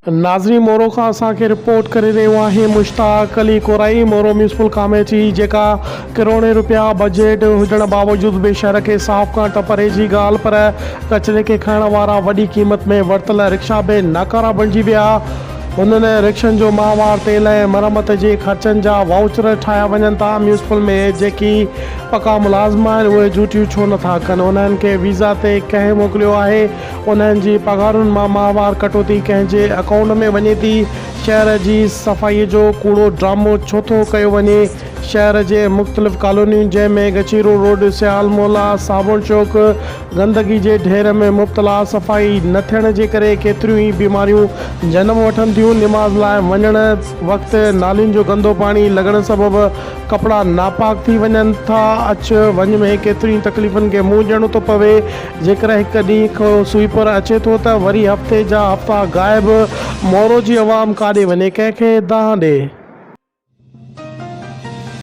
ناظرين مورو کان اسان کي رپورٽ ڪري رهيو آهي مشتاق علي ڪورائي مورو ميونسپل ڪاميٽي جيڪا ڪروڙين روپيا بجيٽ هجڻ باوجود به شهر کي صاف ڪرڻ ته پري جي ڳالهه پر ڪچري کي کڻڻ وارا وڏي قيمت ۾ ورتل رڪشا به ناڪارا بڻجي ويا انهن رڪشن جو ماهوار تيل ۽ مرمت جي خرچن جا وائوچر ٺاهيا وڃن ٿا ميونسپل ۾ جيڪي پڪا ملازم آهن اهي ڊيوٽيون ڇو نٿا ڪن انهن کي ويزا تي ڪنهن موڪليو آهي انهن جي پگهارن مان ماهوار ڪٽوتي ڪنهن جي اڪائونٽ ۾ وڃي ٿي؟ شهر جي صفائي جو ڪوڙو ڊرامو ڇو ٿو ڪيو وڃي؟ شهر جي مختلف ڪالونين جنهن ۾ گچيرو روڊ، سيال محلا، صابڻ چوڪ گندگي جي ڍير ۾ مبتلا صفائي نه ٿيڻ جي ڪري ڪيتريون ئي بيماريون جنم وٺن ٿيون، نماز لاء وڃڻ وقت نالين جو گندو پاڻي لڳڻ سبب ڪپڙا ناپاڪ ٿي وڃن ٿا، اچ وڃ ۾ ڪيتريون ئي تڪليفن کي منهن ڏيڻو ٿو پوي، جيڪڏهن هڪ ڏينهن ڪو سوئيپر اچي ٿو ته وري هفتي جا هفتا غائب، مورو جي عوام ڪاڏي وڃي، ڪنهن کي دانهن ڏي.